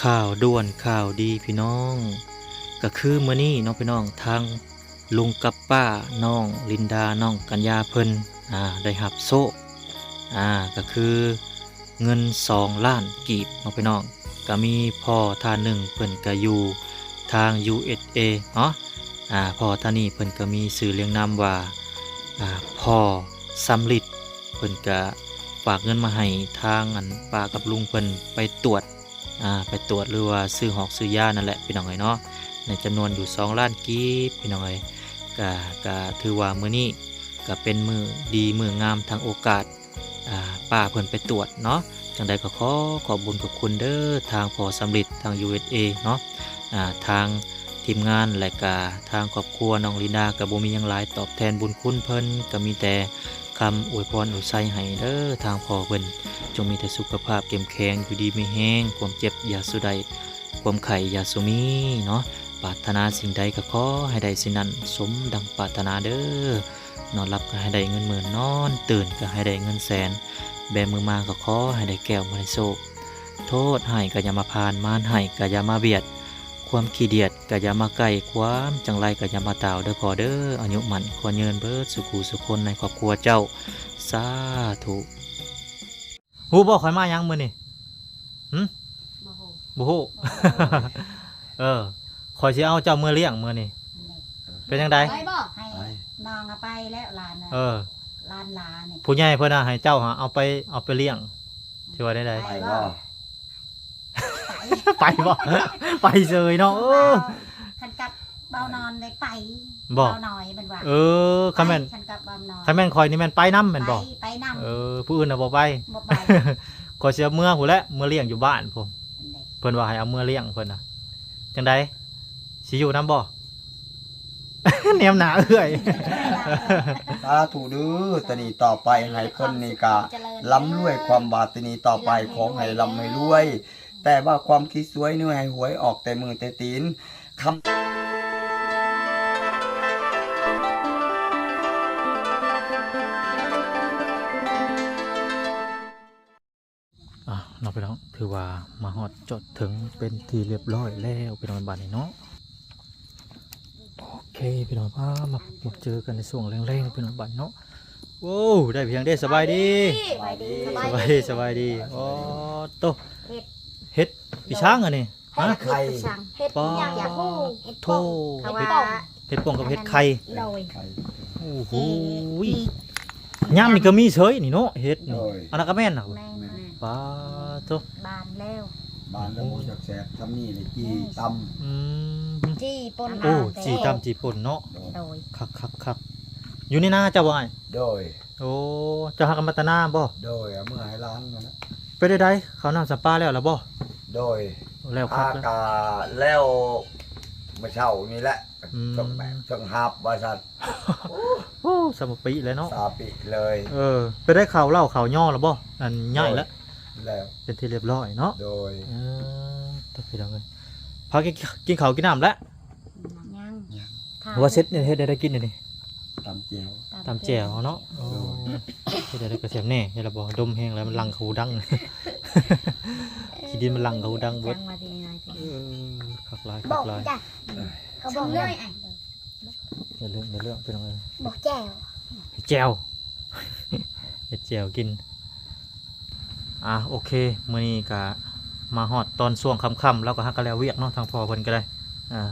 ຂ່າວດ່ວນຂ່າວດີພີ່ນ້ອງ ກະຄືມື້ນີ້ເນາະພີ່ນ້ອງ ທາງລຸງກັບປ້າ ນ້ອງລິນດາ ນ້ອງກັນຍາເພິ່ນ ອາ ໄດ້ຮັບໂຊກ ອາ ກະຄືເງິນສອງລ້ານກີບເນາະພີ່ນ້ອງ. ກະມີພໍ່ທ່ານໜຶ່ງ ເພິ່ນກະຢູ່ທາງ ຢູເອສເອ ເນາະ ອາ ພໍ່ທ່ານນີ້ເພິ່ນກະມີຊື່ລຽງນາມວ່າ ອາ ພໍ່ສຳລິດ ເພິ່ນກະຝາກເງິນມາໃຫ້ທາງອັນປ້າກັບລຸງເພິ່ນໄປຕວດ ອາ ໄປຕວດ ຫຼືວ່າຊື້ຮອກຊື້ຢານັ້ນແຫຼະພີ່ນ້ອງເອີຍເນາະ ໃນຈຳນວນຢູ່ສອງລ້ານກີບພີ່ນ້ອງເອີຍ. ກະ ກະຖືວ່າມື້ນີ້ກະເປັນມື້ດີມື້ງາມ ທັງໂອກາດ ອາ ປ້າເພິ່ນໄປຕວດເນາະ. ຈັ່ງໃດກໍຂໍຂອບບຸນຂອບຄຸນເດີ ທາງພໍ່ສຳລິດ ທາງ ຢູເອສເອ ເນາະ ອາ ທາງທີມງານ ແລະກະທາງຄອບຄົວນ້ອງລິນດາ ກະບໍ່ມີຫຍັງຫຼາຍຕອບແທນບຸນຄຸນເພິ່ນ ກະມີແຕ່ ຄຳອວຍພອນອວຍໄຊໃຫ້ເດີ ທາງພໍ່ເພິ່ນ ຈົ່ງມີແຕ່ສຸຂະພາບເຂັ້ມແຂງ ຢູ່ດີມີແຮງ ຄວາມເຈັບຢ່າສູ່ໄດ້ ຄວາມໄຂ້ຢ່າສູ່ມີເນາະ. ປາດຖະໜາສິ່ງໃດກໍຂໍໃຫ້ໄດ້ສິ່ງນັ້ນ ສົມດັ່ງປາດຖະໜາເດີ. ນອນຫຼັບກໍໃຫ້ໄດ້ເງິນໝື່ນ ນອນຕື່ນກໍໃຫ້ໄດ້ເງິນແສນ ແບມືມາກໍຂໍໃຫ້ໄດ້ແກ້ວມະນີໂຊກ. ໂທດຮ້າຍກໍຢ່າມາຜ່ານ ມານຮ້າຍກໍຢ່າມາບຽດ ຄວາມຂີ້ດຽດກໍຢ່າມາໃກ້ ຄວາມຈັງໄລກໍຢ່າມາຕ່າວເດີພໍ່ເດີ. ອາຍຸໝັ້ນຂວັນຍືນເບິດສູ່ຄູ່ສູ່ຄົນໃນຄອບຄົວເຈົ້າ ສາທຸ. ຮູ້ບໍ່ຂ້ອຍມາຫຍັງມື້ນີ້? ຫຶ? ບໍ່ຮູ້ ບໍ່ຮູ້. ເອີ ຂ້ອຍຊິເອົາເຈົ້າເມືອລ້ຽງມື້ນີ້ ແມ່ນ ເປັນຈັ່ງໃດ? ໄປບໍ່? ໃຫ້ ໄປ ນ້ອງເອົາໄປແລ້ວ ຫຼານນະ ເອີ ຫຼານຫຼານີ້ ຜູ້ໃຫຍ່ເພິ່ນນະໃຫ້ເຈົ້າຫາເອົາໄປ ເອົາໄປລ້ຽງ ຊິວ່າແນວໃດ? ໄປບໍ່? ໄປ ໄປບໍ່? ໄປເສີຍເນາະ. ເອີ ຄັນກັບເບົານອນໄດ້ໄປ ບໍ່? ເບົານ້ອຍມັນວ່າ ເອີ ຄັນແມ່ນ ໄປ ຄັນກັບເບົານອນ ຄັນແມ່ນຂ້ອຍນີ້ແມ່ນໄປນຳແມ່ນບໍ່? ໄປ ໄປນຳ ເອີ ຜູ້ອື່ນນະບໍ່ໄປ ບໍ່ໄປ. ຂ້ອຍຊິເອົາເມືອພຸ້ນແຫຼະ ເມືອລ້ຽງຢູ່ບ້ານພຸ້ນ ເພິ່ນວ່າໃຫ້ເອົາເມືອລ້ຽງເພິ່ນນະ. ຈັ່ງໃດ ຊິຢູ່ນຳບໍ່? ແນມໜ້າເອື້ອຍ. ສາທຸເດີ ແຕ່ນີ້ຕໍ່ໄປໃຫ້ເພິ່ນນີ້ກະລ່ຳລວຍ ຄວາມບາດ ແຕ່ນີ້ຕໍ່ໄປຂໍໃຫ້ລ່ຳໃຫ້ລວຍ ແຕ່ວ່າຄວາມຄິດຊວຍນີ້ໃຫ້ຫວຍອອກແຕ່ມືແຕ່ຕີນ ຄຳ ອ່າ ເນາະພີ່ນ້ອງ ຖືວ່າມາຮອດຈອດເຖິງເປັນທີ່ລຽບລ້ອຍແລ້ວພີ່ນ້ອງ ບາດນີ້ເນາະ. ໂອເຄພີ່ນ້ອງ ມາ ມາພົບມາເຈີກັນໃນຊ່ວງແລງໆ ພີ່ນ້ອງ ບາດນີ້ເນາະ. ໂອ້ ໄດ້ພຽງເດ້ ສະບາຍດີ ສະບາຍດີ ສະບາຍດີ ສະບາຍດີ. ອໍ ໂຕ ເຫັດ ເຫັດປີຊ້າງອັນນີ້ ເຫັດ ຮະ? ເຫັດປີຊ້າງ ເຫັດ ປາ ຫຍັງຢາກຮູ້ ເຫັດ ໂທ້ ເຫັດປ່ອງ ເຫັດປ່ອງກັບເຫັດໄຂ່ ໂດຍ ໂອ້ໂຫ ຍາມນີ້ກໍມີເສີຍນີ້ເນາະ ເຫັດນີ້ ໂດຍ ອັນນັ້ນກໍແມ່ນນະ ແມ່ນ ແມ່ນ ປາໂທ້ ບານແລ້ວ ບານແລ້ວ ບໍ່ຈັກແຊບ ຊ່ຳນີ້ແຫຼະ ຈີ່ຕຳ ອືມ ຈີ່ປົ່ນ ໂອ້ ຈີ່ຕຳຈີ່ປົ່ນເນາະ ໂດຍ ຄັກໆໆ ຢູ່ໃນນາເຈົ້າບໍ່ອ້າຍ? ໂດຍ ໂອ້ ເຈົ້າຫາກັນມາແຕ່ນາບໍ່? ໂດຍ ເອົາເມືອໃຫ້ຫຼານຫັ້ນນະ. ເປັນໃດ ເຂົ້ານ້ຳສຳປາແລ້ວລະບໍ່? ໂດຍ ແລ້ວຄັກ ອາ ແລ້ວ ກະແລ້ວມື້ເຊົ້ານີ້ແຫຼະ ອືມ ເຊິ່ງແບກເຊິ່ງຮັບວ່າຊັ້ນ ໂອ້ ສາມປີແລ້ວເນາະ ສາມປີເລີຍ ເອີ ເປັນໃດ ເຂົ້າເຫຼົ້າເຂົ້າຍໍລະບໍ່? ອັນຍ້າຍລະ ໂດຍ ແລ້ວ ເປັນທີ່ລຽບລ້ອຍເນາະ ໂດຍ ເອີ ໂທ້ ພີ່ນ້ອງເອີຍ ພາກັນກິນ ກິນເຂົ້າກິນນ້ຳແລ້ວ? ຍັງ ວ່າເສັດນີ້ເຮັດແນວໃດກິນດຽວນີ້? ຕຳແຈ່ວ ຕຳແຈ່ວເນາະ ໂດຍ ໂອ້ ເຮັດແນວໃດກໍແຊບແນ່ ເຫັນລະບໍ່ ດົມແຮງແລ້ວມັນຫຼັ່ງເຂົ້າຫູດັງ ຂີ້ດິນມັນຫຼັ່ງເຂົ້າຫູດັງເບິດ ເອີ ຄັກຫຼາຍ ຄັກຫຼາຍ ເຂົາເບິ່ງເລີຍ ຢ່າເລື່ອງ ຢ່າເລື່ອງ ພີ່ນ້ອງເອີຍ ບໍ່ແຈ່ວ ແຈ່ວ ເຮັດແຈ່ວກິນ. ອ່າ ໂອເຄ ມື້ນີ້ກະມາຮອດຕອນຊ່ວງຄ່ຳໆ ລາວກໍຫາກະແລ້ວວຽກເນາະ ທາງພໍ່ເພິ່ນກໍໄດ້ ອ່າ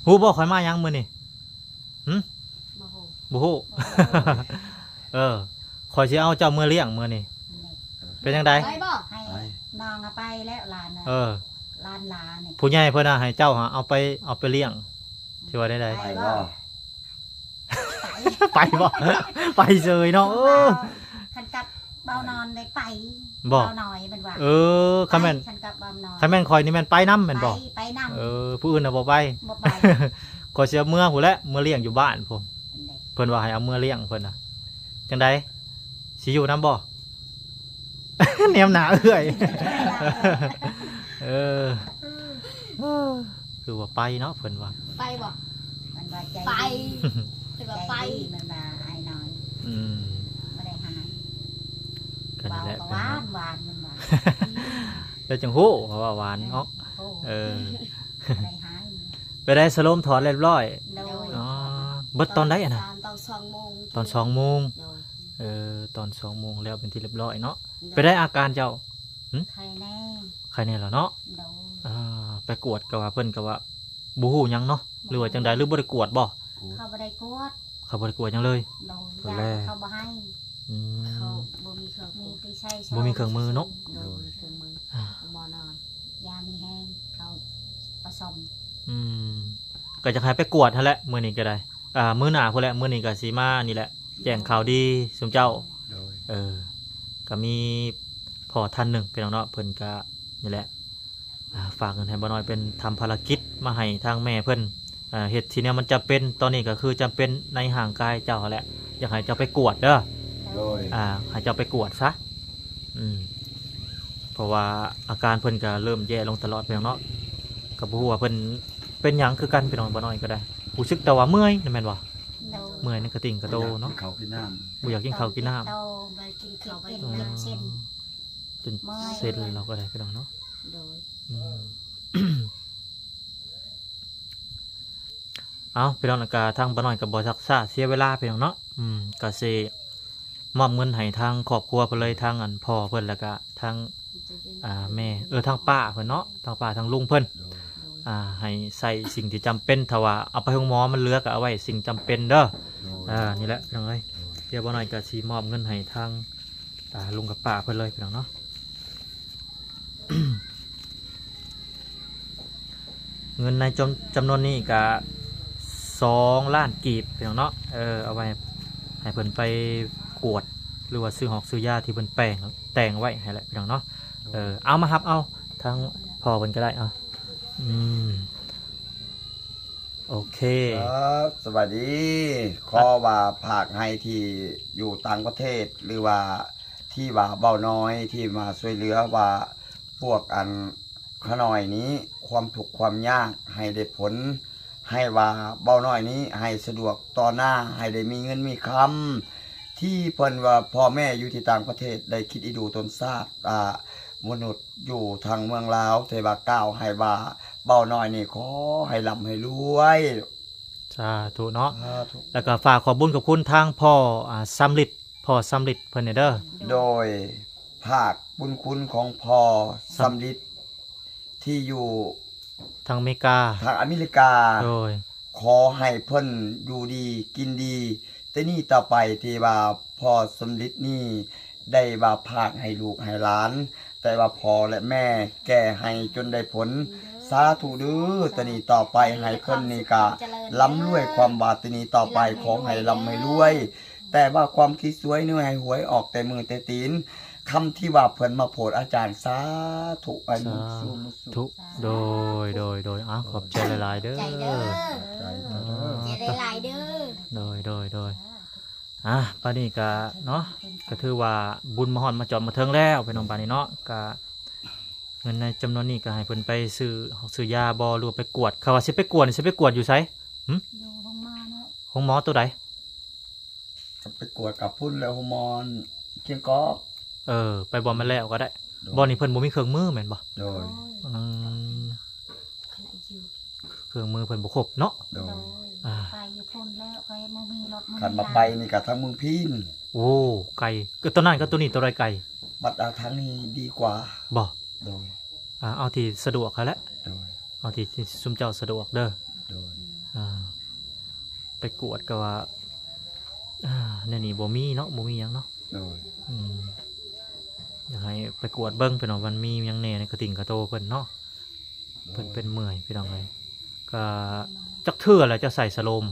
ຮູ້ບໍ່ຂ້ອຍມາຫຍັງມື້ນີ້? ຫຶ? ບໍ່ຮູ້ ບໍ່ຮູ້ ບໍ່ຮູ້ ເອີ ຂ້ອຍຊິເອົາເຈົ້າເມືອລ້ຽງມື້ນີ້ ແມ່ນ ເປັນຈັ່ງໃດ? ໄປບໍ່? ໃຫ້ ໄປ ນ້ອງເອົາໄປແລ້ວ ຫຼານນະ ເອີ ຫຼານຫຼານີ້ ຜູ້ໃຫຍ່ເພິ່ນນະໃຫ້ເຈົ້າຫາເອົາໄປ ເອົາໄປລ້ຽງ ຊິວ່າແນວໃດ? ໄປບໍ່? ໄປ ໄປບໍ່? ໄປເສີຍເນາະ ເອີ ຄັນກັບເບົານອນໄດ້ໄປ ບໍ່? ເບົານ້ອຍມັນວ່າ ເອີ ຄັນແມ່ນ ໄປ ຄັນກັບເບົານອນ ຄັນແມ່ນຂ້ອຍນີ້ແມ່ນໄປນຳແມ່ນບໍ່? ໄປ ໄປນຳ ເອີ ຜູ້ອື່ນນະບໍ່ໄປ ບໍ່ໄປ ຂ້ອຍຊິເອົາເມືອພຸ້ນແຫຼະ ເມືອລ້ຽງຢູ່ບ້ານພຸ້ນ ເພິ່ນວ່າໃຫ້ເອົາເມືອລ້ຽງເພິ່ນນະ ຈັ່ງໃດ ຊິຢູ່ນຳບໍ່? ແນມໜ້າເອື້ອຍ ເອີ ຄືວ່າໄປເນາະ ເພິ່ນວ່າ ໄປບໍ່? ມັນວ່າໃຈ ໄປ ເພິ່ນວ່າໄປ ໃຈດີ ມັນວ່າອ້າຍນ້ອຍ ອືມ ບໍ່ໄດ້ຫາຍ ກໍນີ້ແຫຼະ ເວົ້າກໍຫວານ ເພິ່ນວ່າ ຫວານ ມັນວ່າ ແລ້ວຈັ່ງຮູ້ວ່າຫວານເນາະ ໂອ້ ເອີ ບໍ່ໄດ້ຫາຍ. ໄປໄດ້ສະໂລມຖອນລຽບຮ້ອຍ? ໂດຍ. ອໍ ເບິດຕອນໃດຫັ້ນນະ? ຕອນສອງໂມງ. ຕອນສອງໂມງ. ໂດຍ. ເອີ ຕອນສອງໂມງແລ້ວເປັນທີ່ລຽບຮ້ອຍເນາະ. ໂດຍ. ໄປໄດ້ອາການເຈົ້າ? ຫຶ? ໄຂ້ແນ່. ໄຂ້ແນ່ແລ້ວເນາະ? ໂດຍ. ອ່າ ໄປກວດກໍວ່າເພິ່ນກໍວ່າບໍ່ຮູ້ຫຍັງເນາະ ຫຼືວ່າຈັ່ງໃດ ຫຼືບໍ່ໄດ້ກວດບໍ່? ເຂົາບໍ່ໄດ້ກວດ. ເຂົາບໍ່ໄດ້ກວດຫຍັງເລີຍ? ໂດຍ. ເຂົາແລ ຢ້ານເຂົາບໍ່ໃຫ້. ອືມ ເຂົາບໍ່ມີເຄື່ອງ ບໍ່ມີເຄື່ອງມືເນາະ? ໂດຍ ບໍ່ມີເຄື່ອງມື. ອ່າ ໝໍນ້ອຍ ຢາມີແຮງ ເຂົາປະສົມ. ອືມ ກໍຢາກໃຫ້ໄປກວດຫັ້ນແຫຼະ ມື້ນີ້ກໍໄດ້ ອ່າ ມື້ໜ້າພຸ້ນແຫຼະ. ມື້ນີ້ກໍຊິມານີ້ແຫຼະ ແຈ້ງຂ່າວດີຊຸມເຈົ້າ. ໂດຍ. ເອີ ກໍມີພໍ່ທ່ານໜຶ່ງ ພີ່ນ້ອງເນາະ ເພິ່ນກໍນີ້ແຫຼະ ອ່າ ຝາກເງິນໃຫ້ບ່າວນ້ອຍເປັນທຳພາລະກິດມາໃຫ້ທາງແມ່ເພິ່ນ ເຮັດທີ່ແນວມັນຈຳເປັນ. ຕອນນີ້ກໍຄືຈຳເປັນໃນຮ່າງກາຍເຈົ້າຫັ້ນແຫຼະ ຢາກໃຫ້ເຈົ້າໄປກວດເດີ. ໂດຍ. ອ່າ ໃຫ້ເຈົ້າໄປກວດຊະ. ອືມ ເພາະວ່າອາການເພິ່ນກໍເລີ່ມແຍ່ລົງຕະຫຼອດ ພີ່ນ້ອງເນາະ. ກໍບໍ່ຮູ້ວ່າເພິ່ນເປັນຫຍັງຄືກັນ ພີ່ນ້ອງ. ບ່າວນ້ອຍກໍໄດ້ຮູ້ສຶກແຕ່ວ່າເມື່ອຍນະ ແມ່ນບໍ່? ໂດຍ. ເມື່ອຍໃນກະຕິ່ງກະໂຕເນາະ. ບໍ່ຢາກກິນເຂົ້າກິນນ້ຳ. ບໍ່ຢາກກິນເຂົ້າກິນນ້ຳ. ເຂົາບໍ່ໄດ້ກິນເຂົ້າກິນນ້ຳເຊັ່ນ ຈົນເຊັນແລ້ວກໍໄດ້ ພີ່ນ້ອງເນາະ. ໂດຍ. ອືມ ເອົາ ພີ່ນ້ອງ ແລ້ວກະທາງບ່າວນ້ອຍກໍບໍ່ຊັກຊ້າເສຍເວລາ ພີ່ນ້ອງເນາະ. ອືມ ກໍຊິມອບເງິນໃຫ້ທາງຄອບຄົວເພິ່ນເລີຍ ທາງອັນພໍ່ເພິ່ນ ແລ້ວກະທາງ ອ່າ ແມ່ ເອີ ທາງປ້າເພິ່ນເນາະ ທາງປ້າທາງລຸງເພິ່ນ. ໂດຍ. ອ່າ ໃຫ້ໃຊ້ສິ່ງທີ່ຈຳເປັນ ຖ້າວ່າເອົາໄປໂຮງໝໍມັນເຫຼືອກໍເອົາໄວ້ສິ່ງຈຳເປັນເດີ. ໂດຍ. ອ່າ ນີ້ແຫຼະ ພີ່ນ້ອງເອີຍ. ໂດຍ. ດຽວບ່າວນ້ອຍກໍຊິມອບເງິນໃຫ້ທາງ ອ່າ ລຸງກັບປ້າເພິ່ນເລີຍ ພີ່ນ້ອງເນາະ. ເງິນໃນຈຳ ຈຳນວນນີ້ກະສອງລ້ານກີບ ພີ່ນ້ອງເນາະ. ເອີ ເອົາໄວ້ໃຫ້ເພິ່ນໄປກວດ ຫຼືວ່າຊື້ຮອກຊື້ຢາທີ່ເພິ່ນແປງ ແຕ່ງໄວ້ໃຫ້ແຫຼະ ພີ່ນ້ອງເນາະ. ເອີ ເອົາມາຮັບເອົາທາງພໍ່ເພິ່ນກໍໄດ້. ເອົາ ອືມ ໂອເຄ. ຄັບ ສະບາຍດີ. ຂໍວ່າຝາກໃຫ້ທີ່ຢູ່ຕ່າງປະເທດ ຫຼືວ່າທີ່ວ່າເບົານ້ອຍທີ່ມາຊ່ວຍເຫຼືອວ່າພວກອັນຂະນ້ອຍນີ້ ຄວາມທຸກຄວາມຍາກໃຫ້ໄດ້ຜົນ ໃຫ້ວ່າເບົານ້ອຍນີ້ໃຫ້ສະດວກຕໍ່ໜ້າ ໃຫ້ໄດ້ມີເງິນມີຄຳ ທີ່ເພິ່ນວ່າພໍ່ແມ່ຢູ່ທີ່ຕ່າງປະເທດໄດ້ຄິດອີດູຕົນຊາດ ອ່າ ມະນຸດ ຢູ່ທາງເມືອງລາວ ເທວາກ່າວໃຫ້ວ່າເບົານ້ອຍນີ້ຂໍໃຫ້ລ່ຳໃຫ້ລວຍ. ສາທຸເນາະ. ສາທຸ. ແລ້ວກໍຝາກຂອບບຸນຂອບຄຸນທາງພໍ່ ອ່າ ສຳລິດ ພໍ່ສຳລິດເພິ່ນແດ່ເດີ. ໂດຍ. ຝາກບຸນຄຸນຂອງພໍ່ສຳລິດທີ່ຢູ່ທາງອາເມລິກາ ທາງອາເມລິກາ. ໂດຍ. ຂໍໃຫ້ເພິ່ນຢູ່ດີກິນດີ ແຕ່ນີ້ຕໍ່ໄປທີ່ວ່າພໍ່ສຳລິດນີ້ໄດ້ວ່າຝາກໃຫ້ລູກໃຫ້ຫຼານ ແຕ່ວ່າພໍ່ ແລະ ແມ່ແກ່ໃຫ້ຈົນໄດ້ຜົນ. ສາທຸເດີ. ແຕ່ນີ້ຕໍ່ໄປໃຫ້ເພິ່ນນີ້ກະລ່ຳລວຍ ຄວາມວ່າແຕ່ນີ້ຕໍ່ໄປຂໍໃຫ້ລ່ຳໃຫ້ລວຍ ແຕ່ວ່າຄວາມຄິດຊວຍນີ້ໃຫ້ຫວຍອອກແຕ່ມືແຕ່ຕີນ ຄຳທີ່ວ່າເພິ່ນມາໂພດອາຈານ. ສາທຸ. ອາຍຸ ສາທຸ ສຸ ໂດຍ ໂດຍ ໂດຍ. ອ້າວ ຂອບໃຈຫຼາຍໆເດີ. ໃຈເດີ. ຂອບໃຈເດີ. ຂອບໃຈຫຼາຍໆເດີ. ໂດຍ ໂດຍ ໂດຍ. ອ່າ ບາດນີ້ກະເນາະ ກະຖືວ່າບຸນມາຮອດມາຈອດມາເຖິງແລ້ວ ພີ່ນ້ອງ. ບາດນີ້ເນາະ ກະເງິນໃນຈຳນວນນີ້ກະໃຫ້ເພິ່ນໄປຊື້ຮອກຊື້ຢາບໍ່ ຫຼືວ່າໄປກວດ? ເຂົາວ່າຊິໄປກວດນີ້ ຊິໄປກວດຢູ່ໃສ? ຫຶ? ຢູ່ໂຮງໝໍເນາະ. ໂຮງໝໍໂຕໃດ? ກໍໄປກວດກັບພຸ້ນແຫຼະ ໂຮງໝໍກຽງກອກ. ເອີ ໄປບ່ອນນັ້ນແລ້ວກໍໄດ້. ໂດຍ. ບ່ອນນີ້ເພິ່ນບໍ່ມີເຄື່ອງມືແມ່ນບໍ່? ໂດຍ. ອືມ ເຄື່ອງມືເພິ່ນບໍ່ຄົບເນາະ. ໂດຍ. ອ່າ ໄປຢູ່ພຸ້ນແລ້ວກໍບໍ່ມີລົດ ຄັນວ່າໄປນີ້ກໍທາງເມືອງພີນ. ໂອ້ ໄກ. ກໍຕົວນັ້ນກັບຕົວນີ້ຕົວໃດໄກ? ບັດ ອາ ທາງນີ້ດີກວ່າ. ບໍ່? ໂດຍ. ອ່າ ເອົາທີ່ສະດວກຫັ້ນແຫຼະ. ໂດຍ. ເອົາທີ່ ທີ່ຊຸມເຈົ້າສະດວກເດີ. ໂດຍ. ອ່າ ໄປກວດກໍວ່າ ອ່າ ແນວນີ້ບໍ່ມີເນາະ ບໍ່ມີຫຍັງເນາະ. ໂດຍ. ອືມ ຢາກໃຫ້ໄປກວດເບິ່ງ ພີ່ນ້ອງ ມັນມີຫຍັງແດ່ໃນກະຕິ່ງກະໂຕເພິ່ນເນາະ. ໂດຍ. ເພິ່ນເປັນເມື່ອຍ ພີ່ນ້ອງເອີຍ. ກະຈັກເທື່ອແລ້ວເຈົ້າໃສ່ສະໂລມ?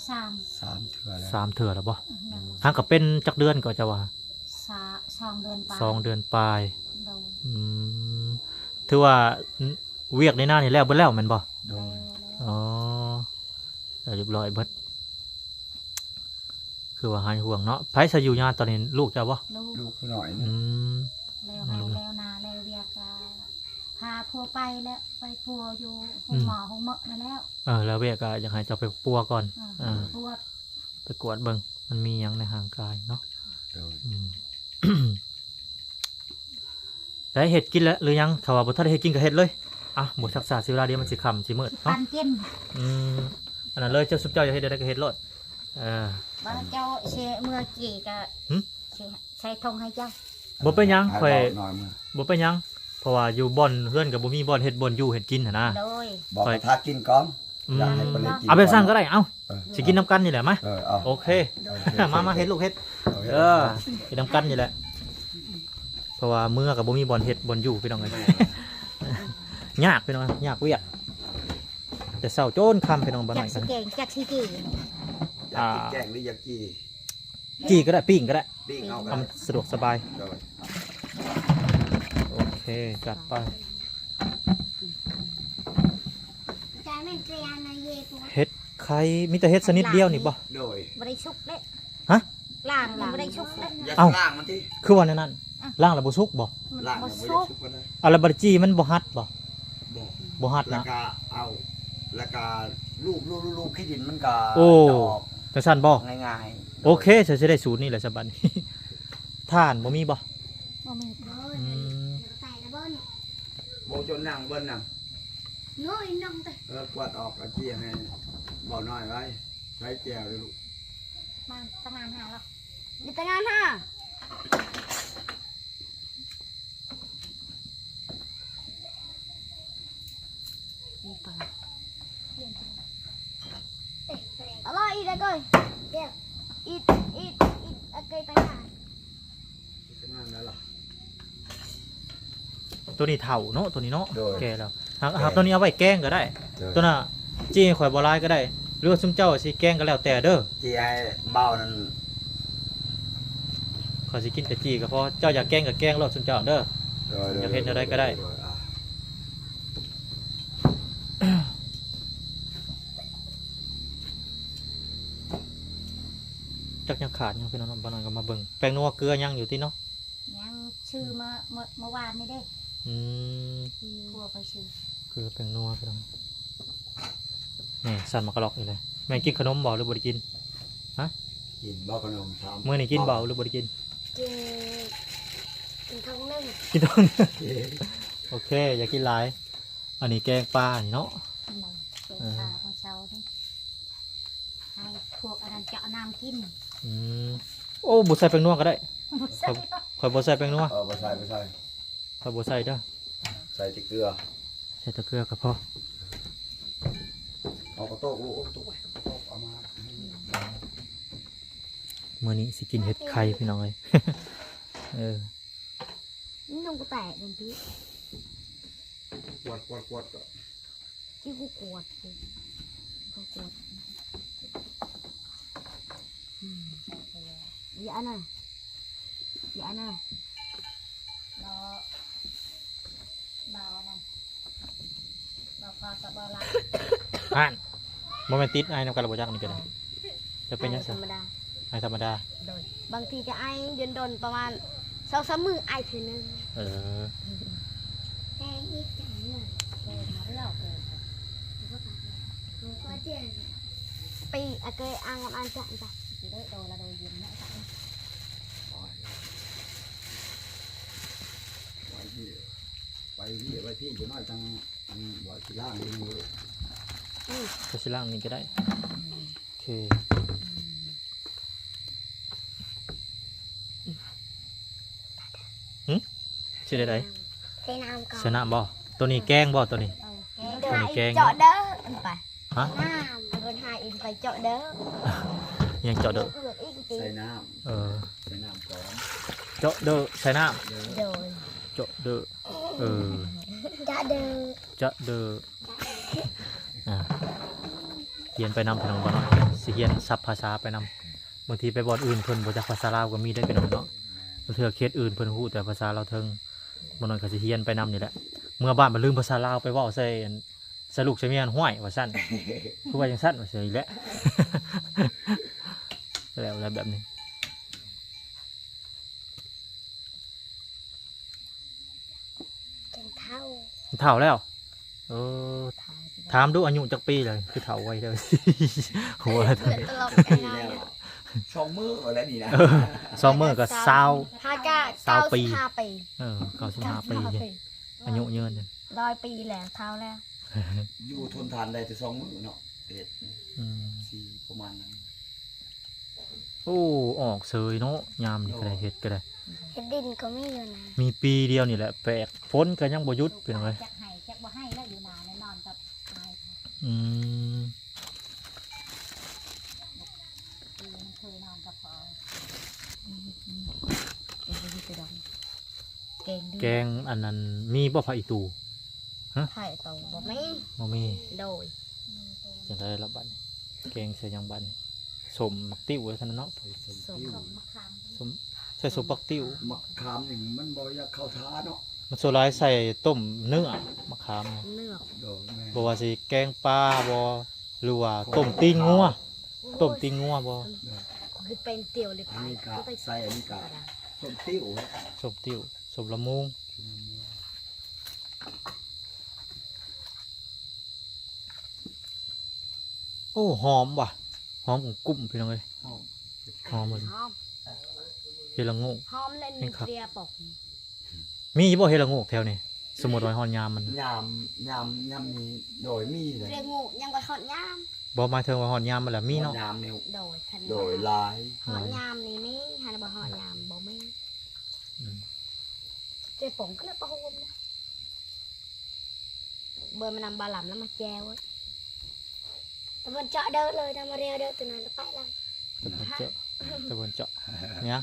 ສາມ ສາມເທື່ອແລ້ວ. ສາມເທື່ອແລ້ວບໍ່? ອືມ. ຫາກະເປັນຈັກເດືອນກໍເຈົ້າວ່າ? ສາ ສອງເດືອນປາຍ. ສອງເດືອນປາຍ. ໂດຍ. ອືມ ຖືວ່າ ວຽກໃນນານີ້ແລ້ວເບິດແລ້ວແມ່ນບໍ່? ໂດຍ. ອໍ ແລ້ວຮຽບຮ້ອຍເບິດ ຄືວ່າຫາຍຫ່ວງເນາະ. ໃຜຊະຢູ່ຍາຕອນນີ້ ລູກເຈົ້າບໍ່? ລູກ ລູກນ້ອຍ. ອືມ ແລ້ວໄຮ່ແລ້ວນາແລ້ວວຽກ ກໍພາຜົວໄປແລ້ວ ໄປປົວຢູ່ໂຮງໝໍ ໂຮງໝໍນັ້ນແລ້ວ. ເອີ ແລ້ວວຽກກໍຢາກໃຫ້ເຈົ້າໄປປົວກ່ອນ. ເອີ ເອີ ໄປກວດ ໄປກວດເບິ່ງ ມັນມີຫຍັງໃນຮ່າງກາຍເນາະ. ໂດຍ. ອືມ ໄດ້ເຮັດກິນແລ້ວຫຼືຍັງ? ຖ້າວ່າບໍ່ທັນໄດ້ເຮັດກິນກໍເຮັດເລີຍ. ອ່ະ ບໍ່ຊັກຊ້າເສຍເວລາ ດຽວມັນຊິຄ່ຳຊິມືດເນາະ ປັນກິນ. ອືມ ອັນນັ້ນເລີຍ ເຈົ້າ ຊຸມເຈົ້າຢາກເຮັດໃດກໍເຮັດໂລດ. ເອີ ວ່າເຈົ້າຊິເມືອກີ້ກໍ ຫຶ? ຊິໃສ່ຖົງໃຫ້ເຈົ້າ. ບໍ່ເປັນຫຍັງ ຂ້ອຍ ເວົ້າໜ້ອຍເມືອ ບໍ່ເປັນຫຍັງ ເພາະວ່າຢູ່ບ່ອນເຮືອນກໍບໍ່ມີບ່ອນເຮັດ ບ່ອນຢູ່ເຮັດກິນຫັ້ນນະ. ໂດຍ ບອກ ຂ້ອຍ ກະທາດກິນກ່ອນ ອືມ ຢາກໃຫ້ເພິ່ນໄດ້ກິນ ເອົາແບບຊັ້ນກໍໄດ້. ເອົາ ເອີ ຊິກິນນຳກັນນີ້ແຫຼະ ມາ. ເອີ ເອົາ ໂອເຄ ໂອເຄ ມາ ມາ ໂອເຄ ເຮັດລູກເຮັດ. ໂອເຄ ເອີ ເຮັດນຳກັນນີ້ແຫຼະ ເພາະວ່າເມືອກໍບໍ່ມີບ່ອນເຮັດບ່ອນຢູ່ ພີ່ນ້ອງເອີຍ. ຍາກ ພີ່ນ້ອງ ຍາກວຽກ ແຕ່ເຊົ້າຈົນຄ່ຳ ພີ່ນ້ອງ. ບໍ່ໜ້ອຍ ຈັກຊິແກງ ຈັກຊິຈີ່ ຢາກກິນ ອ່າ ແກງ ຫຼື ຢາກຈີ່? ຈີ່ກໍໄດ້ ປີ້ງກໍໄດ້ ປີ້ງເອົາກໍໄດ້ ເອົາ ມັນສະດວກສະບາຍ. ໂດຍ ໂອເຄ ຈັດໄປ. ເຫັດໄຂ່ ມີແຕ່ເຫັດຊະນິດດຽວນີ້ບໍ່? ໂດຍ ບໍ່ໄດ້ສຸກເດ້. ຮະ? ລ້າງມັນບໍ່ໄດ້ສຸກເດ້. ຢ່າ ເອົ້າ ລ້າງມັນຕິ ຄືວ່າແນວນັ້ນ. ອະ ລ້າງແລ້ວບໍ່ສຸກບໍ່? ມັນບໍ່ສຸກ ລ້າງແລ້ວບໍ່ໄດ້ສຸກປານໃດ. ເອົາ ແລ້ວບໍ່ໄດ້ຈີ່ມັນບໍ່ຫັດບໍ່? ບໍ່ ບໍ່ຫັດນະ. ແລ້ວກໍເອົາ ແລ້ວກໍລູບໆໆໆ ຂີ້ດິນມັນກໍ ໂອ້ ຈະອອກ ຈັ່ງຊັ້ນບໍ່? ງ່າຍໆ. ໂອເຄ ຊິໄດ້ສູດນີ້ແຫຼະສະບັດນີ້. ຖ່ານບໍ່ມີບໍ່? ບໍ່ມີ. ອືມ ບໍ່ຈົນນັ່ງເບິ່ງນຳ ນ້ອຍນ້ອງເດ້. ເອີ ກວາດອອກ ເອົາຈີ່ໃຫ້ເບົານ້ອຍໄວ້. ໃສ່ແຈ່ວເດີ້ລູກ. ມາ ຕະງານຫາລະ ມີຕະງານຫາ. ອະລອຍ ອີດອະເກີຍ ອີດ ອີດ ອີດອະເກີຍ ໄປຫາ ໂຕນີ້ເຖົ້າເນາະ ໂຕນີ້ເນາະ. ໂດຍ ແກ່ແລ້ວ. ຫາກ ຫາກໂຕນີ້ເອົາໄວ້ແກງກໍໄດ້. ໂດຍ ໂຕນັ້ນຈີ່ຂ້ອຍບໍ່ຫຼາຍກໍໄດ້ ຫຼືວ່າຊຸມເຈົ້າຊິແກງກໍແລ້ວແຕ່ເດີ້. ຈີ່ໃຫ້ເບົານັ້ນ ຂ້ອຍຊິກິນແຕ່ຈີ່ກໍພໍ. ເຈົ້າຢາກແກງກໍແກງໂລດຊຸມເຈົ້າເດີ້. ໂດຍ ຢາກເຮັດແນວໃດກໍໄດ້. ໂດຍ ອ່າ ຈັກຍັງຂາດຫຍັງ ພີ່ນ້ອງເນາະ. ບ່າວນ້ອຍກໍມາເບິ່ງ ແປ້ງນົວເກືອຍັງຢູ່ຕິເນາະ. ຍັງ ຊື້ມາເມື່ອ ເມື່ອວານນີ້ເດ້. ອືມ ຜົວຂ້ອຍຊື້ ເກືອແປ້ງນົວ ພີ່ນ້ອງ. ແມ່ ສັ່ນໝາກກະລອກອີກແລ້ວ. ແມ່ກິນຂະໜົມບໍ່ ຫຼືບໍ່ໄດ້ກິນ? ຮະ? ກິນບໍ່ຂະໜົມ? ຖາມ ມື້ນີ້ກິນບໍ່ ຫຼືບໍ່ໄດ້ກິນ? ກິນ ກິນຖົງໜຶ່ງ ກິນຖົງໜຶ່ງ. ໂອເຄ ຢ່າກິນຫຼາຍ. ອັນນີ້ແກງປານີ້ເນາະ. ແກງປາ ເອີ ຂອງເຊົ້ານີ້ ໃຫ້ພວກອັນນັ້ນເຈາະນ້ຳກິນ. ອືມ ໂອ້ ບໍ່ໃສ່ແປ້ງນົວກໍໄດ້. ບໍ່ໃສ່ ຂ້ອຍ ຂ້ອຍບໍ່ໃສ່ແປ້ງນົວ. ເອີ ບໍ່ໃສ່ ບໍ່ໃສ່ ຂ້ອຍບໍ່ໃສ່ເດີ້. ໃສ່ແຕ່ເກືອ ໃສ່ແຕ່ເກືອກໍພໍ. ເອົາກະໂຕກລູກ ເອົາກະໂຕກໄວ້ ເອົາກະໂຕກເອົາມາ. ມື້ນີ້ຊິກິນເຫັດໄຂ່ ພີ່ນ້ອງເອີຍ. ເອີ ມັນລົງກະແຕະເປັນພີ້ ກວດ ກວດ ກວດ ກະ ທີ່ກູກວດ ກູກວດ. ອືມ ຢ່າອັນນັ້ນ ຢ່າອັນນັ້ນ ເນາະ ເບົາອັນນັ້ນ ເບົາຄອດກັບເບົາຫຼັງ. ຫັ້ນ ບໍ່ແມ່ນຕິດໄອນຳກັນລະບໍ່ຈັກ ອັນນີ້ກໍໄດ້. ຈະເປັນຫຍັງຊະ? ໄອທຳມະດາ ໄອທຳມະດາ. ໂດຍ ບາງທີກໍໄອດົນໆ ປະມານສອງສາມມື້ໄອເທື່ອໜຶ່ງ. ເອີ ແຕ່ອີກຢ່າງໜຶ່ງ ເອີ ມາເລື່ອຍເກີນ ປີອາເກຍອ່າງອານຈະ ຈະ ໂດຍລະໂດຍເຢັນເນາະ. ໄວ້ທີ່ ໄວ້ທີ່ ໄວ້ທີ່ ຈັກໜ້ອຍຈັ່ງ ອັນ ບໍ່ ຊິລ້າງນີ້. ອືມ ກໍຊິລ້າງນີ້ກໍໄດ້. ໂອເຄ ຫຶ ຊິໄດ້ໃດ? ໃສ່ນ້ຳກ່ອນ ໃສ່ນ້ຳບໍ່? ໂຕນີ້ແກງບໍ່ ໂຕນີ້? ເອີ ແກງ ໂຕນີ້ແກງ ເຈາະເດີ້ ໄປ ຮະ? ນ້ຳ ເພິ່ນຫາອີກໄປເຈາະເດີ້. ຍັງເຈາະເດີ້ ເອືອກອີກຕິ ໃສ່ນ້ຳ ເອີ ໃສ່ນ້ຳກ່ອນ ເຈາະເດີ້ ໃສ່ນ້ຳ. ໂດຍ ເຈາະເດີ້ ເອີ ຈະເດີ ຈະເດີ ອ່າ ຮຽນໄປນຳ ພີ່ນ້ອງ ບ່າວນ້ອຍ ຊິຮຽນສັບພາສາໄປນຳ. ບາງທີໄປບ່ອນອື່ນເພິ່ນບໍ່ຈັກພາສາລາວກໍມີເດ້ ພີ່ນ້ອງເນາະ. ບາງເທື່ອເຂດອື່ນເພິ່ນຮູ້ແຕ່ພາສາລາວເທິງ ບ່າວນ້ອຍກໍຊິຮຽນໄປນຳນີ້ແຫຼະ. ເມືອບ້ານບັດລືມພາສາລາວ ໄປເວົ້າໃສ່ ໃສ່ລູກໃສ່ເມຍ ຫ້ວຍ ວ່າຊັ້ນ ຄືວ່າຈັ່ງຊັ້ນ ວ່າຊັ້ນອີກແຫຼະ. ແລ້ວ ແລ້ວແບບນີ້ ເປັນເຖົ້າ ເຖົ້າແລ້ວ. ເອີ ຖາມດູອາຍຸຈັກປີແລ້ວ ຄືເຖົ້າໄວແທ້. ຫົວເຫຼືອແຕ່ລອກໄປນອນ ສອງມື້ແລ້ວນີ້ນະ ເອີ ສອງມື້ກໍຊາວ ພາກະ ຊາວປີ ເກົ້າສິບຫ້າປີ. ເອີ ເກົ້າສິບຫ້າປີ ເກົ້າສິບຫ້າປີ ອາຍຸຍືນ. ຮ້ອຍປີແລ້ວ ເຖົ້າແລ້ວ. ຢູ່ທົນທານໄດ້ແຕ່ສອງມື້ເນາະ ເຮັດ ອືມ ຊິປະມານນັ້ນ. ໂອ້ ອອກເສີຍເນາະ ຍາມນີ້ກໍໄດ້ ໂດຍ ເຮັດກໍໄດ້ ເຮັດດິນກໍມີຢູ່ນາ ມີປີດຽວນີ້ແຫຼະແປກ ຝົນກໍຍັງບໍ່ຢຸດ ໂດຍ ພີ່ນ້ອງເອີຍ. ຈັກໃຫ້ຈັກບໍ່ໃຫ້ແລ້ວ ຢູ່ນາແນ່ນອນກັບອາຍ. ອືມ ປີມັນເຄີຍນອນກັບພໍ່ ອືມ ອືມ ເຮັດໄດ້ຢູ່ດອກ. ແກງ ແກງອັນນັ້ນມີບໍ່ ຜັກອີຕູ? ຮະ ຜັກອີຕູບໍ່ມີ ບໍ່ມີ. ໂດຍ ຈັ່ງໃດລະບັດນີ້ ແກງໃສ່ຫຍັງບັດນີ້? ສົ້ມໝາກຕິ້ວວ່າຊັ້ນເນາະ ໃສ່ສົ້ມ ສົ້ມ ມະຂາມ ສົ້ມ ໃສ່ສົ້ມໝາກຕິ້ວ. ມະຂາມນີ້ມັນບໍ່ຢາກເຂົ້າທ່າເນາະ ມັນສ່ວນຫຼາຍໃສ່ຕົ້ມເນື້ອ ມະຂາມ ເນື້ອ ໂດຍ ແມ່ນ ບໍ່ວ່າຊິແກງປາບໍ່ ຫຼືວ່າຕົ້ມຕີນງົວ ຕົ້ມຕີນງົວບໍ່? ຄືເປັນຕຽວເລີຍ ອັນນີ້ກະໃສ່ ອັນນີ້ກະສົ້ມຕິ້ວ ສົ້ມຕິ້ວ ສົ້ມລະມຸງ. ໂອ້ ຫອມວ່າ ຫອມກຸ້ມໆ ພີ່ນ້ອງເອີຍ ຫອມ ຫອມ ຫອມ ເຫັດລະໂງກ ຫອມແລ້ວ ມີເກລືອປອກ. ມີບໍ່ເຫັດລະໂງກແຖວນີ້? ສົມມຸດວ່າຮອດຍາມມັນ ຍາມ ຍາມ ຍາມນີ້ ໂດຍ ມີເລີຍ ເຫັດລະໂງກຍັງບໍ່ຮອດຍາມ. ບໍ່ ໝາຍເຖິງວ່າຮອດຍາມມັນລະມີເນາະ ຮອດຍາມນີ້ ໂດຍ ຄັນ ໂດຍ ຫຼາຍ ຮອດຍາມນີ້ມີ ຄັນບໍ່ຮອດຍາມບໍ່ມີ. ອືມ ເຈປອງກໍເລີຍປະໂຮມ ເບິ່ງມານຳບາລຳແລ້ວມາແຈວ ຕະເວັນເຈາະເດີເລີຍ ນຳມາແລວເດີ ຕົວນັ້ນລະໄປລະ ຕະເວັນເຈາະ ຕະເວັນເຈາະ ຫຍັງ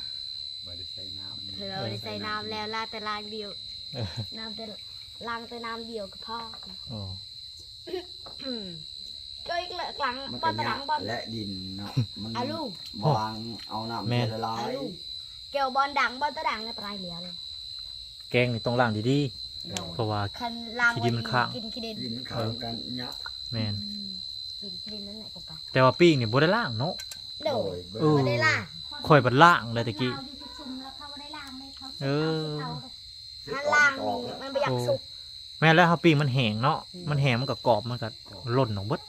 ບໍ່ໄດ້ໃສ່ນ້ຳ ເອີ ບໍ່ໄດ້ໃສ່ນ້ຳແລ້ວ ລ້າງແຕ່ລ້າງດຽວ ເອີ ນ້ຳແຕ່ ລ້າງແຕ່ນ້ຳດຽວກໍພໍ. ໂອ້ ເຄີຍກະຫຼັງ ມັນກໍຍາກ ບໍ່ຕະດັງບໍ່ ແລະ ດິນເນາະ ມັນ ອາລູ ວາງເອົານ້ຳ ແມ່ນ ຫຼາຍໆ ອາລູ ແກ້ວບໍ່ດັງ ບໍ່ຕະດັງ ປາຍແລ້ວ. ແກງນີ້ຕ້ອງລ້າງດີໆ ໂດຍ ເພາະວ່າ ຄັນລ້າງ ຂີ້ດິນມັນຄ້າງ ກິນຂີ້ດິນ ດິນມັນຄ້າງ ເອີ ກັນຍາກ ແມ່ນ ອືມ ກິນຂີ້ດິນນັ້ນແຫຼະ ແຕ່ວ່າປີ້ງນີ້ບໍ່ໄດ້ລ້າງເນາະ ໂດຍ ໂດຍ ເອີ ບໍ່ໄດ້ລ້າງ ຂ້ອຍບັດລ້າງແລ້ວແຕ່ກີ້ ເອີ ມັນລ້າງນີ້ມັນບໍ່ຢາກສຸກ ແມ່ນແລ້ວ ເຮົາປີ້ງມັນແຫ້ງເນາະ ອືມ ມັນແຫ້ງມັນກໍກອບ ມັນກໍຫຼົ່ນອອກເບິດ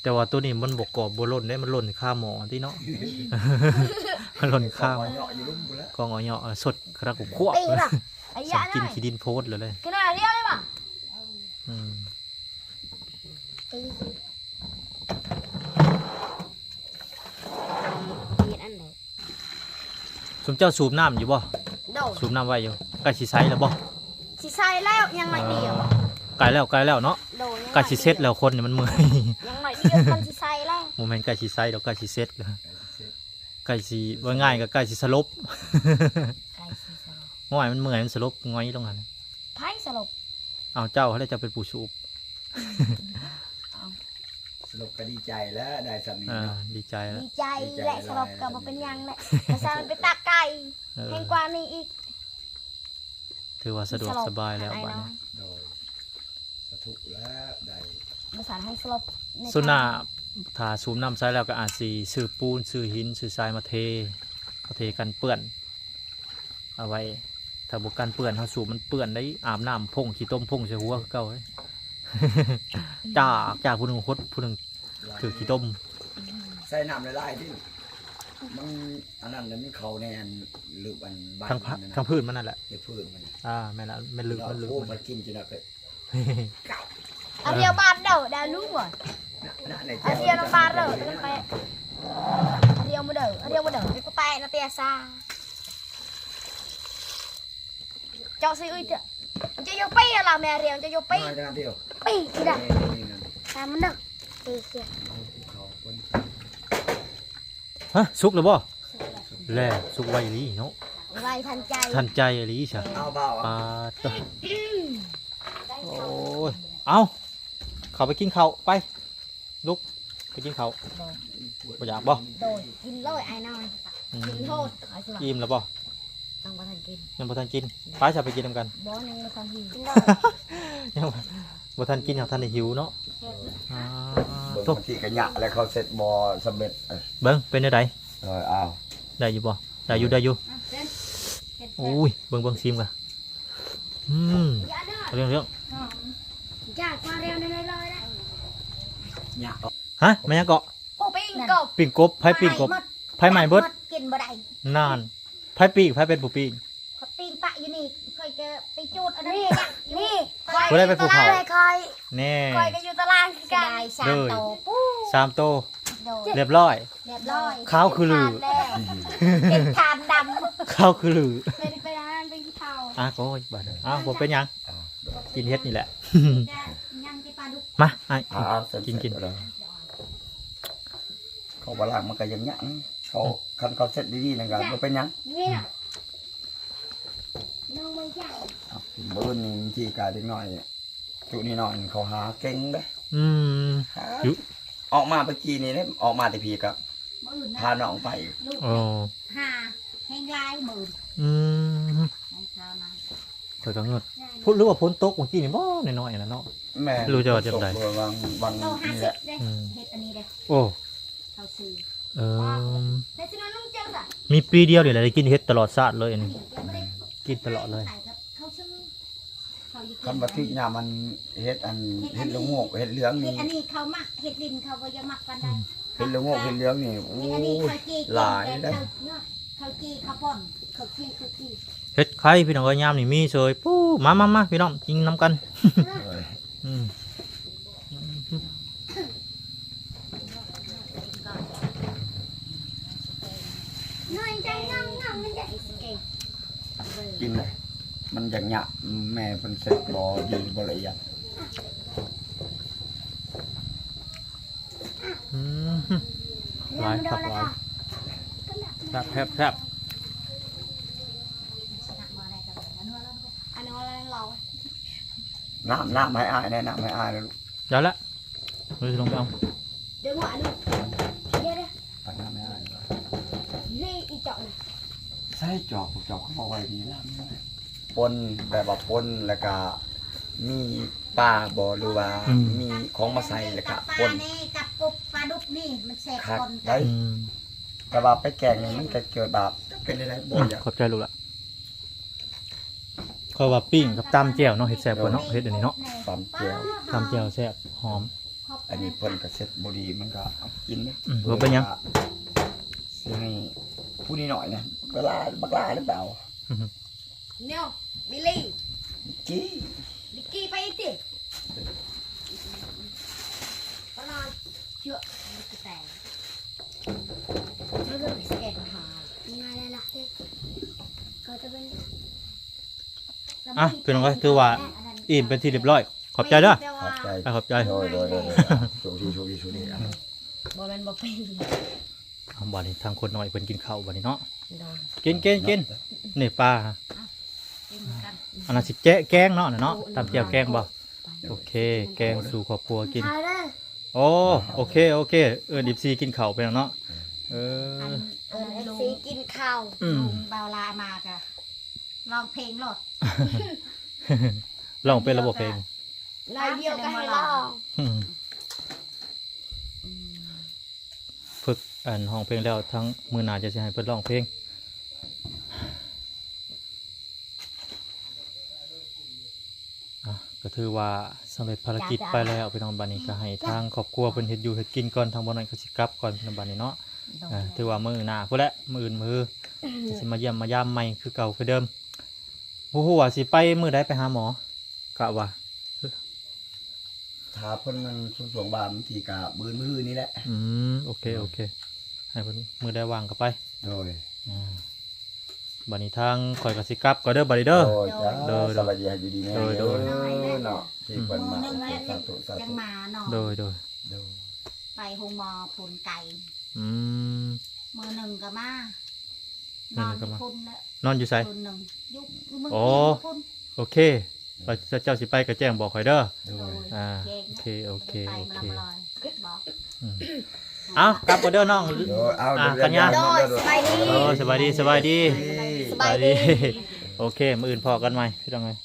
ແຕ່ວ່າໂຕນີ້ມັນບໍ່ກອບບໍ່ຫຼົ່ນເດ້ ມັນຫຼົ່ນຄາໝໍ້ຕິເນາະ ມັນຫຼົ່ນຄາ ກອງອອຍເຍາະຢູ່ລຸ່ມພຸ້ນແຫຼະ ກອງອອຍເຍາະ ສົດຂະໜາດ ຄວບ ກິນຂີ້ດິນໂພດເລີຍ ຂະໜາດດຽວເລີຍວ່າ ອືມ ເຮັດອັນໃດ ຊຸມເຈົ້າສູບນ້ຳຢູ່ບໍ່? ໂດຍ ສູບນ້ຳໄວ້ຢູ່ ໃກ້ຊິໃສ່ແລ້ວບໍ່? ຊິໃສ່ແລ້ວ ຍັງໜ້ອຍດຽວ ເອີ ໃກ້ແລ້ວ ໃກ້ແລ້ວເນາະ ໂດຍ ໃກ້ຊິເສັດແລ້ວ ຄົນນີ້ມັນເມື່ອຍ ຍັງໜ້ອຍດຽວ ມັນຊິໃສ່ແລ້ວ ບໍ່ແມ່ນໃກ້ຊິໃສ່ດອກ ໃກ້ຊິເສັດແລ້ວ ໃກ້ຊິເສັດ ໃກ້ຊິ ເອີ ວ່າງ່າຍກໍໃກ້ຊິສະຫຼົບ ໃກ້ຊິສະຫຼົບ ງ່ອຍ ມັນເມື່ອຍ ມັນສະຫຼົບ ຫງອຍລົງຫັ້ນ ໃຜສະຫຼົບ? ເອົາ ເຈົ້າຫັ້ນແຫຼະ ເຈົ້າເປັນຜູ້ສູບ ເອົາ ສະຫຼົບກໍດີໃຈແລ້ວ ໄດ້ສ່ຳນີ້ເນາະ ເອີ ດີໃຈແລ້ວ ດີໃຈແຫຼະ ດີໃຈຫຼາຍ ສະຫຼົບກໍບໍ່ເປັນຫຍັງແຫຼະ ພາສາໄປຕັກໄກ່ ເອີ ແຮງກວ່ານີ້ອີກ ຖືວ່າສະດວກສະບາຍແລ້ວບາດນີ້ ໂດຍ ສາທຸແລ້ວ ໄດ້ ພາສາໃຫ້ສະຫຼົບ ສ່ວນໜ້າ ຖ້າສູບນ້ຳໃສ່ແລ້ວກໍອາດຊິຊື້ປູນ ຊື້ຫີນ ຊື້ຊາຍມາເທ ມາເທກັນເປື້ອນ ເອົາໄວ້ ຖ້າບໍ່ກັນເປື້ອນ ເຮົາສູບມັນເປື້ອນໄດ໋ ອາບນ້ຳພົ່ງຂີ້ຕົມພົ່ງໃສ່ຫົວຄືເກົ່າເດ້ ຈາກ ຈາກຜູ້ໜຶ່ງຫົດ ຜູ້ໜຶ່ງຖືກຂີ້ຕົມ ໃສ່ນ້ຳຫຼາຍໆຕິ ມັນອັນນັ້ນແຫຼະ ມັນເຂົ້າໃນອັນລຶກອັນບັ້ນ ທາງ ທາງພື້ນມັນນັ້ນແຫຼະ ໃນພື້ນມັນ ອ່າ ແມ່ນລະ ມັນລຶກ ມັນລຶກ ໂອ້ ມັນກິນຈົນ ອາດຽວບາດເດີ ດາລູກ ອາດຽວນຳບາດເດີ ໄປ ອາດຽວມາເດີ ອາດຽວມາເດີ ໄປແຕະນະເຕຍາຊາ ເຈົ້າຊິອຶ້ຍເດ ເຈົ້າຢູ່ປີລະແມ່ຮຽວ ເຈົ້າຢູ່ປີ ມາດຽວ ປີດາ ຕາມມັນເດີ ເອີຍ ຮະ ສຸກແລ້ວບໍ່? ແລ້ວ ສຸກໄວອີ່ຫຼີເນາະ ໄວທັນໃຈ ທັນໃຈອີ່ຫຼີຊະ ເອົາບ່າວ ປາດໂທ້ ໂອ້ຍ ເອົາ ເຂົ້າໄປກິນເຂົ້າ ໄປ ລຸກ ໄປກິນເຂົ້າ ບໍ່ຢາກບໍ່? ໂດຍ ກິນເລີຍອ້າຍນ້ອຍ ອືມ ກິນໂລດ ອີ່ມແລ້ວບໍ່? ຍັງບໍ່ທັນກິນ ຍັງບໍ່ທັນກິນ ໄປຊະ ໄປກິນນຳກັນ ບໍ່ ຍັງບໍ່ທັນຫິວ ຍັງບໍ່ທັນກິນ ຍັງບໍ່ທັນໄດ້ຫິວເນາະ ອ່າ ເບິ່ງ ໂທ້ ບາງທີກະຍະແລ້ວ ເຂົາເຊັດບໍ່ສຳເລັດ ເອີ ເບິ່ງເປັນແນວໃດ? ເອີ ອ້າວ ໄດ້ຢູ່ບໍ່? ໄດ້ຢູ່ ໄດ້ຢູ່ ໂອ້ຍ ເບິ່ງ ເບິ່ງ ຊີມກ່ອນ ອືມ ເລື່ອງ ເລື່ອງ ຢາກວ່າແນວນັ້ນເລີຍນະ ຍະ ຮະ ແມ່ນຫຍັງເກາະ? ໂອ້ ປີ້ງກົບ ປີ້ງກົບ ໃຜປີ້ງກົບ? ໄຟໄໝ້ເບິດ ກິນບໍ່ໄດ້ ນັ້ນ ໃຜປີ້ງ ໃຜເປັນຜູ້ປີ້ງ? ເຂົາປີ້ງປະຢູ່ນີ້ ຂ້ອຍຈະໄປຈູດອັນນັ້ນນີ້ ນີ້ ຜູ້ໃດເປັນຜູ້ເຝົ້າ? ຂ້ອຍ ຂ້ອຍ ແນ່ ຂ້ອຍກໍຢູ່ຕາລາງຄືກັນ ສາມໂຕ ໂອ້ ສາມໂຕ ໂດຍ ລຽບຮ້ອຍ ລຽບຮ້ອຍ ຂາວຄືລື ເປັນຖານແລ້ວ ເປັນຖານດຳ ຂາວຄືລື ເປັນ ເປັນອັນນັ້ນ ເປັນຂີ້ເຖົ້າ ອ່ະ ໂອ້ຍ ບາດນີ້ ອ້າວ ບໍ່ເປັນຫຍັງ ອ່າ ກິນເຫັດນີ້ແຫຼະ ຍັງຊິປາດຸກ ມາ ອ້າຍ ອ່າ ກິນ ກິນ ເອົາ ເອົາ ເອົາ ເຂົາວ່າລ້າງມັນກໍຍັງຍາກ ເຂົາ ອືມ ຄັນເຂົາເຊັດດີໆ ນັ້ນກໍ ເອີ ບໍ່ເປັນຫຍັງ ນີ້ນະ ນ້ອງບໍ່ຢາກ ເອົາ ມື້ນີ້ບາງທີກໍເດັກນ້ອຍ ຈຸນ້ອຍໆ ເຂົາຫາເກັ່ງເດ້ ອືມ ຫາ ຢູ່ ອອກມາເມື່ອກີ້ນີ້ເດ້ ອອກມາແຕ່ພີ້ກໍ ມື້ອື່ນນະ ພານ້ອງໄປ ລູກ ໂອ້ ຫາແຮງຫຼາຍມື້ ອືມ ໃຫ້ພາມາ ຂ້ອຍກໍເງິດ ພຸ້ນ ຫຼືວ່າຝົນຕົກເມື່ອກີ້ນີ້ບໍ່ ນ້ອຍໆ ນະເນາະ ແມ່ນ ບໍ່ຮູ້ຈະວ່າຈັ່ງໃດ ຝົນຕົກ ວັນ ວັນນີ້ແຫຼະ ເຮັດອັນນີ້ເດ້ ໂອ້ ເຂົາຊື້ ເອີ ແຕ່ຊິນອນນຳເຈົ້າຊະ ມີປີດຽວນີ້ແຫຼະໄດ້ກິນເຫັດຕະຫຼອດຊາດເລີຍ ອັນນີ້ ອັນນີ້ຍັງບໍ່ໄດ້ ກິນຕະຫຼອດເລີຍ ຂາຍກັບເຂົາຊື້ ເຂົາຢູ່ ຄັນວ່າຖືກຍາມມັນເຫັດອັນ ເຫັດລະໂງກ ເຫັດເຫຼືອງນີ້ ເຫັດອັນນີ້ເຂົາມັກ ເຫັດລິນເຂົາບໍ່ຢາກມັກປານໃດ ອືມ ເຫັດລະໂງກ ເຫັດເຫຼືອງນີ້ ໂອ້ຍ ຫຼາຍເດ້ ເຂົາຈີ່ ເຂົາປ່ອນ ເຂົາຈີ່ ເຂົາຈີ່ ເຫັດໄຂ່ພີ່ນ້ອງເອີຍ ຍາມນີ້ມີເສີຍ ປູ້ ມາໆໆ ພີ່ນ້ອງກິນນຳກັນ ເອີຍ ອືມ ກິນເລີຍ ມັນຢາກຍະ ແມ່ເພິ່ນເຊັດບໍ່ດີ ບໍ່ລະອຽດ ອືມ ຫຼາຍຄັກຫຼາຍ ແຊບໆໆ ນ້ຳ ນ້ຳໃຫ້ອ້າຍແດ່ ນ້ຳໃຫ້ອ້າຍແດ່ລູກ ໄດ້ລະ ເຮົາຊິລົງໄປເອົາ ເດີໝໍອັນນີ້ ເດີ ຕັກນ້ຳໃຫ້ອ້າຍກ່ອນ ນີ້ອີຈອກນະ ໃສ່ຈອກ ພວກເຈົ້າຄືບໍ່ໄວ້ດີລະ ປົນ ແບບວ່າປົນ ແລ້ວກະມີປາບໍ່ ຫຼືວ່າ ອືມ ມີຂອງມາໃສ່ ແລ້ວກະປົນ ກັບປາແດ່ ກັບກົບ ປາດຸກນີ້ ມັນແຊບ ຄັກ ປົນ ໄດ້ ອືມ ແຕ່ວ່າໄປແກງນີ້ມັນກະເກີດແບບ ເປັນໄດ້ບໍ່ ອືມ ຢາກ ຂອບໃຈລູກລະ ຂ້ອຍວ່າປີ້ງກັບຕຳແຈ່ວເນາະ ເຮັດແຊບກວ່າເນາະ ເຮັດອັນນີ້ເນາະ ຕຳແຈ່ວ ຕຳແຈ່ວແຊບ ຫອມ ອັນນີ້ເພິ່ນກໍເຊັດບໍ່ດີ ມັນກໍເອົາກິນເດ້ ອືມ ບໍ່ເປັນຫຍັງ ຊິໃຫ້ຜູ້ນ້ອຍໆນະ ບັກຫຼ້າ ບັກຫຼ້າຫຼືເປົ່າ ອືມ ແນວ ບິລລີ ບິກກີ້ ບິກກີ້ ໄປອີກຕິ ປະຫຼາດ ເຈາະ ແຕ່ ອ່ະ ພີ່ນ້ອງເອີຍ ຖືວ່າອີ່ມເປັນທີ່ຮຽບຮ້ອຍ ຂອບໃຈເດີ ຂອບໃຈ ຂອບໃຈ ໂດຍ ໂດຍ ໂດຍ ໂດຍ ໂຊກດີ ໂຊກດີ ໂຊກດີ ອ່ະ ບໍ່ແມ່ນບໍ່ເປັນ ເອົາ ບາດນີ້ທາງຄົນນ້ອຍເພິ່ນກິນເຂົ້າບາດນີ້ເນາະ ໂດຍ ກິນ ກິນ ກິນ ນີ້ປາ ອ່ະ ກິນກັນ ອັນນັ້ນຊິແຈະແກງເນາະ ເນາະ ໂອ້ ຕຳແຈ່ວແກງບໍ່ ໂອເຄ ແກງສູ່ຄອບຄົວກິນ ໂອ້ ໂອເຄ ໂອເຄ ເອີ້ນເອັຟຊີກິນເຂົ້າໄປເນາະ ເອີ ອັນ ເອີ້ນເອັຟຊີກິນເຂົ້າ ອືມ ລຸງເບົາລາມາກະຮ້ອງເພງໂລດ ຮ້ອງເປັນລະບໍ່ເພງ ໜ້ອຍດຽວກໍໃຫ້ຮ້ອງ ອືມ ອືມ ຝຶກອັນຮ້ອງເພງແລ້ວ ທັງມື້ໜ້າຈະຊິໃຫ້ເພິ່ນຮ້ອງເພງ ອ່ະ ກໍຖືວ່າສຳເລັດພາລະກິດໄປແລ້ວ ພີ່ນ້ອງ ບາດນີ້ກໍໃຫ້ທາງຄອບຄົວເພິ່ນເຮັດຢູ່ເຮັດກິນກ່ອນ ທາງບ່າວນ້ອຍກໍຊິກັບກ່ອນ ພີ່ນ້ອງ ບາດນີ້ເນາະ ໂດຍ ອ່າ ຖືວ່າມື້ໜ້າພຸ້ນແຫຼະ ມື້ອື່ນມື້ ອືມ ກໍຊິມາຢ້ຽມມາຢາມໃໝ່ຄືເກົ່າຄືເດີມ ບໍ່ຮູ້ວ່າຊິໄປມື້ໃດໄປຫາໝໍ ກະວ່າ ຖ້າເພິ່ນນັ້ນຊ່ວງໆວ່າ ບາງທີກະມື້ອື່ນມື້ນີ້ແຫຼະ ອືມ ໂອເຄ ໂອເຄ ໃຫ້ເພິ່ນມື້ໃດວ່າງກໍໄປ ໂດຍ ອ່າ ບາດນີ້ທາງຂ້ອຍກໍຊິກັບກ່ອນເດີ ບາດນີ້ເດີ ໂດຍ ໂດຍ ໂດຍ ສະບາຍດີ ໃຫ້ຢູ່ດີມີແຮງ ໂດຍ ໂດຍ ເນາະ ທີ່ເພິ່ນມາ ມື້ໜຶ່ງແລ້ວ ສາທຸ ສາທຸ ຍັງມາເນາະ ໂດຍ ໂດຍ ໂດຍ ໄປໂຮງໝໍພຸ້ນໄກ ອືມ ມື້ໜຶ່ງກໍມາ ນອນຢູ່ພຸ້ນແຫຼະ ນອນຢູ່ໃສ? ຄືນໜຶ່ງຢູ່ ຢູ່ເມືອງ ໂອ້ ພຸ້ນ ໂອເຄ ວ່າເຈົ້າຊິໄປກໍແຈ້ງບອກຂ້ອຍເດີ ໂດຍ ອ່າ ໂອເຄ ໂອເຄ ໂອເຄ ອືມ ເອົາ ກັບກ່ອນເດີນ້ອງ ໂດຍ ເອົາ ອ່າ ເດີ ກັນຍາ ໂດຍ ສະບາຍດີ ໂດຍ ສະບາຍດີ ສະບາຍດີ ສະບາຍດີ ໂອເຄ ມື້ອື່ນພໍ້ກັນໃໝ່ ພີ່ນ້ອງເອີຍ.